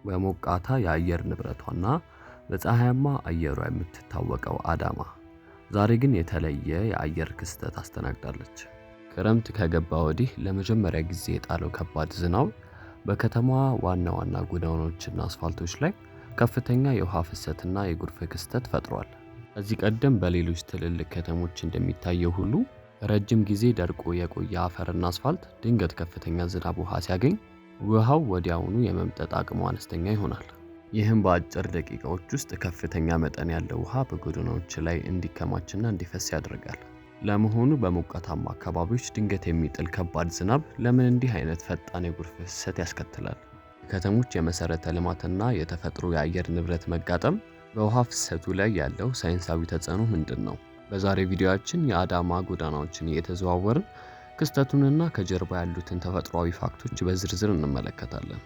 በሞቃታ የአየር ንብረቷና በፀሐያማ አየሯ የምትታወቀው አዳማ ዛሬ ግን የተለየ የአየር ክስተት አስተናግዳለች። ክረምት ከገባ ወዲህ ለመጀመሪያ ጊዜ የጣለው ከባድ ዝናብ በከተማዋ ዋና ዋና ጎዳናዎችና አስፋልቶች ላይ ከፍተኛ የውሃ ፍሰትና የጎርፍ ክስተት ፈጥሯል። ከዚህ ቀደም በሌሎች ትልልቅ ከተሞች እንደሚታየው ሁሉ ረጅም ጊዜ ደርቆ የቆየ አፈርና አስፋልት ድንገት ከፍተኛ ዝናብ ውሃ ሲያገኝ ውሃው ወዲያውኑ የመምጠጥ አቅሙ አነስተኛ ይሆናል። ይህም በአጭር ደቂቃዎች ውስጥ ከፍተኛ መጠን ያለው ውሃ በጎዳናዎች ላይ እንዲከማችና እንዲፈስ ያደርጋል። ለመሆኑ በሞቃታማ አካባቢዎች ድንገት የሚጥል ከባድ ዝናብ ለምን እንዲህ አይነት ፈጣን የጎርፍ ፍሰት ያስከትላል? የከተሞች የመሰረተ ልማትና የተፈጥሮ የአየር ንብረት መጋጠም በውሃ ፍሰቱ ላይ ያለው ሳይንሳዊ ተጽዕኖ ምንድን ነው? በዛሬ ቪዲዮአችን የአዳማ ጎዳናዎችን እየተዘዋወርን ክስተቱንና ከጀርባ ያሉትን ተፈጥሯዊ fact ኦች በዝርዝር እንመለከታለን።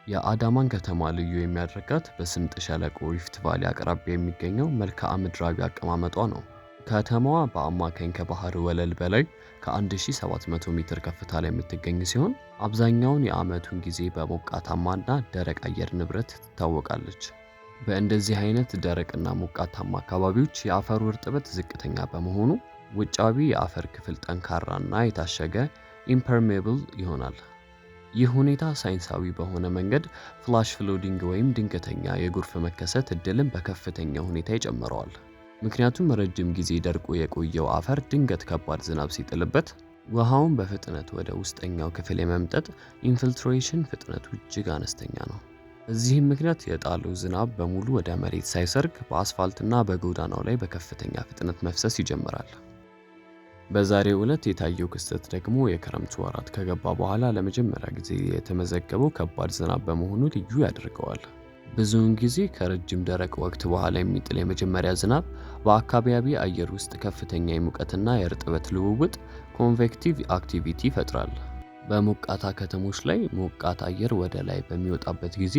የአዳማን ከተማ ልዩ የሚያደርጋት በስምጥ ሸለቆ Rift Valley አቅራቢያ የሚገኘው መልክዓ ምድራዊ አቀማመጧ ነው። ከተማዋ በአማካኝ ከባህር ወለል በላይ ከ1700 ሜትር ከፍታ ላይ የምትገኝ ሲሆን አብዛኛውን የዓመቱን ጊዜ በሞቃታማና ደረቅ አየር ንብረት ትታወቃለች። በእንደዚህ አይነት ደረቅና ሞቃታማ አካባቢዎች የአፈሩ እርጥበት ዝቅተኛ በመሆኑ ውጫዊ የአፈር ክፍል ጠንካራና የታሸገ impermeable ይሆናል። ይህ ሁኔታ ሳይንሳዊ በሆነ መንገድ flash flooding ወይም ድንገተኛ የጎርፍ መከሰት እድልን በከፍተኛ ሁኔታ ይጨምረዋል። ምክንያቱም ረጅም ጊዜ ደርቆ የቆየው አፈር ድንገት ከባድ ዝናብ ሲጥልበት ውሃውን በፍጥነት ወደ ውስጠኛው ክፍል የመምጠጥ infiltration ፍጥነቱ እጅግ አነስተኛ ነው። በዚህም ምክንያት የጣለው ዝናብ በሙሉ ወደ መሬት ሳይሰርግ በአስፋልትና በጎዳናው ላይ በከፍተኛ ፍጥነት መፍሰስ ይጀምራል። በዛሬው ዕለት የታየው ክስተት ደግሞ የክረምቱ ወራት ከገባ በኋላ ለመጀመሪያ ጊዜ የተመዘገበው ከባድ ዝናብ በመሆኑ ልዩ ያደርገዋል። ብዙውን ጊዜ ከረጅም ደረቅ ወቅት በኋላ የሚጥል የመጀመሪያ ዝናብ በአካባቢ አየር ውስጥ ከፍተኛ የሙቀትና የእርጥበት ልውውጥ convective activity ይፈጥራል። በሞቃታ ከተሞች ላይ ሞቃት አየር ወደ ላይ በሚወጣበት ጊዜ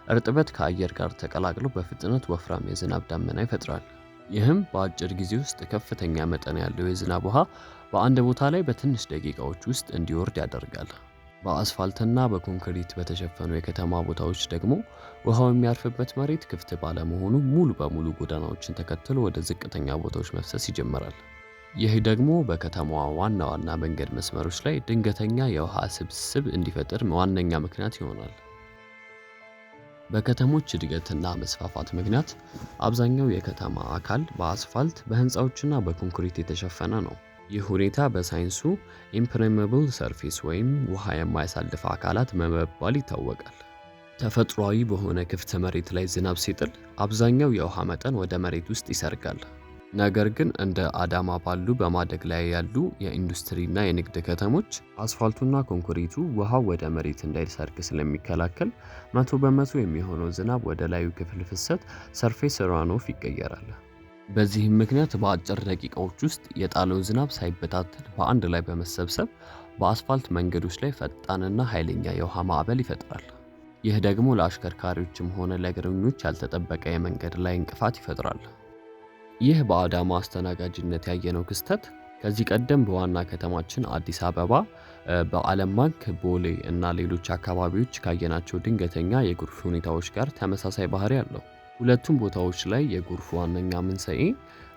እርጥበት ከአየር ጋር ተቀላቅሎ በፍጥነት ወፍራም የዝናብ ዳመና ይፈጥራል። ይህም በአጭር ጊዜ ውስጥ ከፍተኛ መጠን ያለው የዝናብ ውሃ በአንድ ቦታ ላይ በትንሽ ደቂቃዎች ውስጥ እንዲወርድ ያደርጋል። በአስፋልትና በኮንክሪት በተሸፈኑ የከተማ ቦታዎች ደግሞ ውሃው የሚያርፍበት መሬት ክፍት ባለመሆኑ ሙሉ በሙሉ ጎዳናዎችን ተከትሎ ወደ ዝቅተኛ ቦታዎች መፍሰስ ይጀምራል። ይህ ደግሞ በከተማዋ ዋና ዋና መንገድ መስመሮች ላይ ድንገተኛ የውሃ ስብስብ እንዲፈጥር ዋነኛ ምክንያት ይሆናል። በከተሞች እድገትና መስፋፋት ምክንያት አብዛኛው የከተማ አካል በአስፋልት፣ በህንፃዎችና በኮንክሪት የተሸፈነ ነው። ይህ ሁኔታ በሳይንሱ impermeable surface ወይም ውሃ የማያሳልፍ አካላት በመባል ይታወቃል። ተፈጥሯዊ በሆነ ክፍት መሬት ላይ ዝናብ ሲጥል አብዛኛው የውሃ መጠን ወደ መሬት ውስጥ ይሰርጋል። ነገር ግን እንደ አዳማ ባሉ በማደግ ላይ ያሉ የኢንዱስትሪና የንግድ ከተሞች አስፋልቱና ኮንክሪቱ ውሃው ወደ መሬት እንዳይሰርግ ስለሚከላከል 100% የሚሆነው ዝናብ ወደ ላዩ ክፍል ፍሰት surface runoff ይቀየራል። በዚህም ምክንያት በአጭር ደቂቃዎች ውስጥ የጣለው ዝናብ ሳይበታተን በአንድ ላይ በመሰብሰብ በአስፋልት መንገዶች ላይ ፈጣንና ኃይለኛ የውሃ ማዕበል ይፈጥራል። ይህ ደግሞ ለአሽከርካሪዎችም ሆነ ለእግረኞች ያልተጠበቀ የመንገድ ላይ እንቅፋት ይፈጥራል። ይህ በአዳማ አስተናጋጅነት ያየነው ክስተት ከዚህ ቀደም በዋና ከተማችን አዲስ አበባ፣ በዓለም ባንክ፣ ቦሌ እና ሌሎች አካባቢዎች ካየናቸው ድንገተኛ የጎርፍ ሁኔታዎች ጋር ተመሳሳይ ባህሪ አለው። ሁለቱም ቦታዎች ላይ የጎርፉ ዋነኛ መንስኤ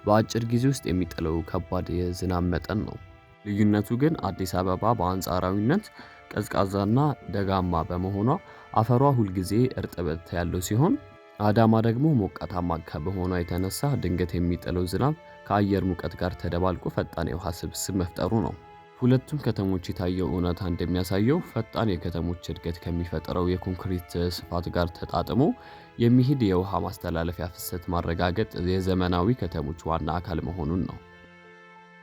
በአጭር ጊዜ ውስጥ የሚጥለው ከባድ የዝናብ መጠን ነው። ልዩነቱ ግን አዲስ አበባ በአንጻራዊነት ቀዝቃዛና ደጋማ በመሆኗ አፈሯ ሁልጊዜ እርጥበት ያለው ሲሆን፣ አዳማ ደግሞ ሞቃታማ ከመሆኗ የተነሳ ድንገት የሚጥለው ዝናብ ከአየር ሙቀት ጋር ተደባልቆ ፈጣን የውሃ ስብስብ መፍጠሩ ነው። ሁለቱም ከተሞች የታየው እውነታ እንደሚያሳየው ፈጣን የከተሞች እድገት ከሚፈጥረው የኮንክሪት ስፋት ጋር ተጣጥሞ የሚሄድ የውሃ ማስተላለፊያ ፍሰት ማረጋገጥ የዘመናዊ ከተሞች ዋና አካል መሆኑን ነው።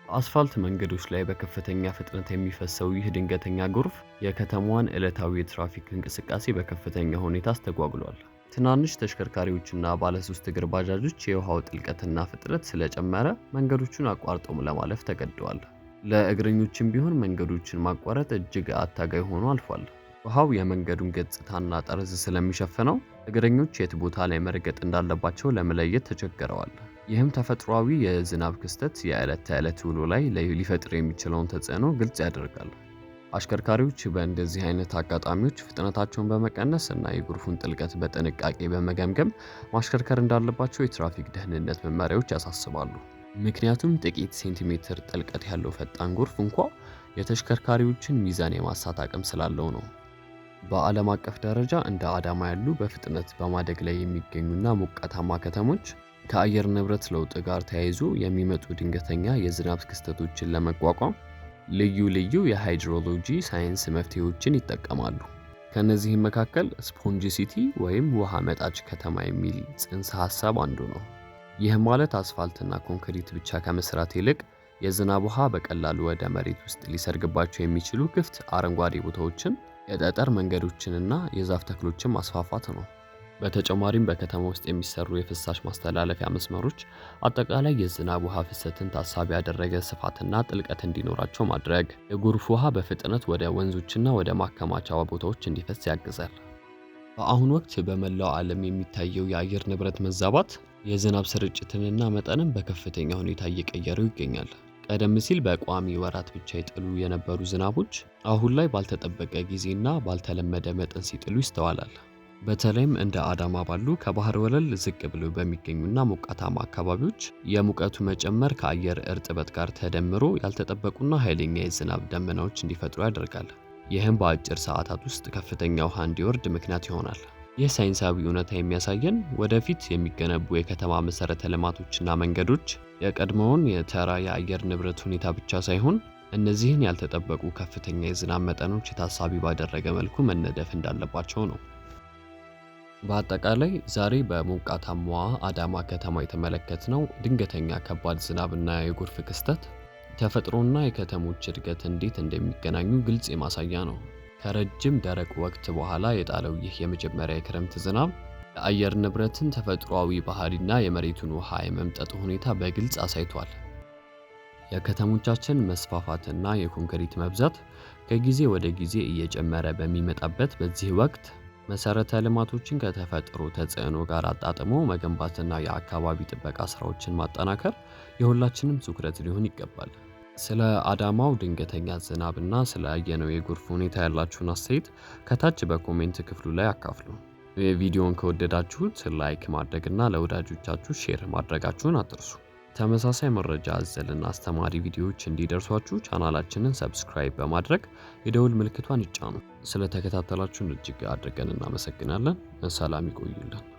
በአስፋልት መንገዶች ላይ በከፍተኛ ፍጥነት የሚፈሰው ይህ ድንገተኛ ጎርፍ የከተማዋን ዕለታዊ የትራፊክ እንቅስቃሴ በከፍተኛ ሁኔታ አስተጓጉሏል። ትናንሽ ተሽከርካሪዎችና ባለሶስት እግር ባጃጆች የውሃው ጥልቀትና ፍጥነት ስለጨመረ መንገዶቹን አቋርጠው ለማለፍ ተገደዋል። ለእግረኞችም ቢሆን መንገዶችን ማቋረጥ እጅግ አታጋይ ሆኖ አልፏል። ውሃው የመንገዱን ገጽታና ጠርዝ ስለሚሸፍነው እግረኞች የት ቦታ ላይ መርገጥ እንዳለባቸው ለመለየት ተቸግረዋል። ይህም ተፈጥሯዊ የዝናብ ክስተት የዕለት ተዕለት ውሎ ላይ ሊፈጥር የሚችለውን ተጽዕኖ ግልጽ ያደርጋል። አሽከርካሪዎች በእንደዚህ አይነት አጋጣሚዎች ፍጥነታቸውን በመቀነስ እና የጎርፉን ጥልቀት በጥንቃቄ በመገምገም ማሽከርከር እንዳለባቸው የትራፊክ ደህንነት መመሪያዎች ያሳስባሉ። ምክንያቱም ጥቂት ሴንቲሜትር ጥልቀት ያለው ፈጣን ጎርፍ እንኳ የተሽከርካሪዎችን ሚዛን የማሳት አቅም ስላለው ነው። በዓለም አቀፍ ደረጃ እንደ አዳማ ያሉ በፍጥነት በማደግ ላይ የሚገኙና ሞቃታማ ከተሞች ከአየር ንብረት ለውጥ ጋር ተያይዞ የሚመጡ ድንገተኛ የዝናብ ክስተቶችን ለመቋቋም ልዩ ልዩ የሃይድሮሎጂ ሳይንስ መፍትሄዎችን ይጠቀማሉ። ከነዚህም መካከል sponge city ወይም ውሃ መጣጭ ከተማ የሚል ጽንሰ ሐሳብ አንዱ ነው። ይህ ማለት አስፋልትና ኮንክሪት ብቻ ከመስራት ይልቅ የዝናብ ውሃ በቀላሉ ወደ መሬት ውስጥ ሊሰርግባቸው የሚችሉ ክፍት አረንጓዴ ቦታዎችን፣ የጠጠር መንገዶችንና የዛፍ ተክሎችን ማስፋፋት ነው። በተጨማሪም በከተማ ውስጥ የሚሰሩ የፍሳሽ ማስተላለፊያ መስመሮች አጠቃላይ የዝናብ ውሃ ፍሰትን ታሳቢ ያደረገ ስፋትና ጥልቀት እንዲኖራቸው ማድረግ የጎርፍ ውሃ በፍጥነት ወደ ወንዞችና ወደ ማከማቻ ቦታዎች እንዲፈስ ያግዛል። በአሁኑ ወቅት በመላው ዓለም የሚታየው የአየር ንብረት መዛባት የዝናብ ስርጭትንና መጠንን በከፍተኛ ሁኔታ እየቀየረው ይገኛል። ቀደም ሲል በቋሚ ወራት ብቻ ይጥሉ የነበሩ ዝናቦች አሁን ላይ ባልተጠበቀ ጊዜና ባልተለመደ መጠን ሲጥሉ ይስተዋላል። በተለይም እንደ አዳማ ባሉ ከባህር ወለል ዝቅ ብለው በሚገኙና ሞቃታማ አካባቢዎች የሙቀቱ መጨመር ከአየር እርጥበት ጋር ተደምሮ ያልተጠበቁና ኃይለኛ የዝናብ ደመናዎች እንዲፈጥሩ ያደርጋል። ይህም በአጭር ሰዓታት ውስጥ ከፍተኛ ውሃ እንዲወርድ ምክንያት ይሆናል። ይህ ሳይንሳዊ እውነታ የሚያሳየን ወደፊት የሚገነቡ የከተማ መሰረተ ልማቶችና መንገዶች የቀድሞውን የተራ የአየር ንብረት ሁኔታ ብቻ ሳይሆን እነዚህን ያልተጠበቁ ከፍተኛ የዝናብ መጠኖች ታሳቢ ባደረገ መልኩ መነደፍ እንዳለባቸው ነው። በአጠቃላይ ዛሬ በሞቃታማዋ አዳማ ከተማ የተመለከትነው ድንገተኛ ከባድ ዝናብና የጎርፍ ክስተት ተፈጥሮና የከተሞች እድገት እንዴት እንደሚገናኙ ግልጽ ማሳያ ነው። ከረጅም ደረቅ ወቅት በኋላ የጣለው ይህ የመጀመሪያ የክረምት ዝናብ የአየር ንብረትን ተፈጥሯዊ ባህሪና የመሬቱን ውሃ የመምጠጥ ሁኔታ በግልጽ አሳይቷል። የከተሞቻችን መስፋፋትና የኮንክሪት መብዛት ከጊዜ ወደ ጊዜ እየጨመረ በሚመጣበት በዚህ ወቅት መሰረተ ልማቶችን ከተፈጥሮ ተጽዕኖ ጋር አጣጥሞ መገንባትና የአካባቢ ጥበቃ ስራዎችን ማጠናከር የሁላችንም ትኩረት ሊሆን ይገባል። ስለ አዳማው ድንገተኛ ዝናብና ስለ አየነው የጎርፍ ሁኔታ ያላችሁን አስተያየት ከታች በ comment ክፍሉ ላይ አካፍሉ። ቪዲዮውን ከወደዳችሁት like ማድረግና ለወዳጆቻችሁ share ማድረጋችሁን አትርሱ። ተመሳሳይ መረጃ አዘልና አስተማሪ ቪዲዮዎች እንዲደርሷችሁ ቻናላችንን subscribe በማድረግ የደውል ምልክቷን ይጫኑ። ስለተከታተላችሁን እጅግ አድርገን እናመሰግናለን። ሰላም ይቆዩልን።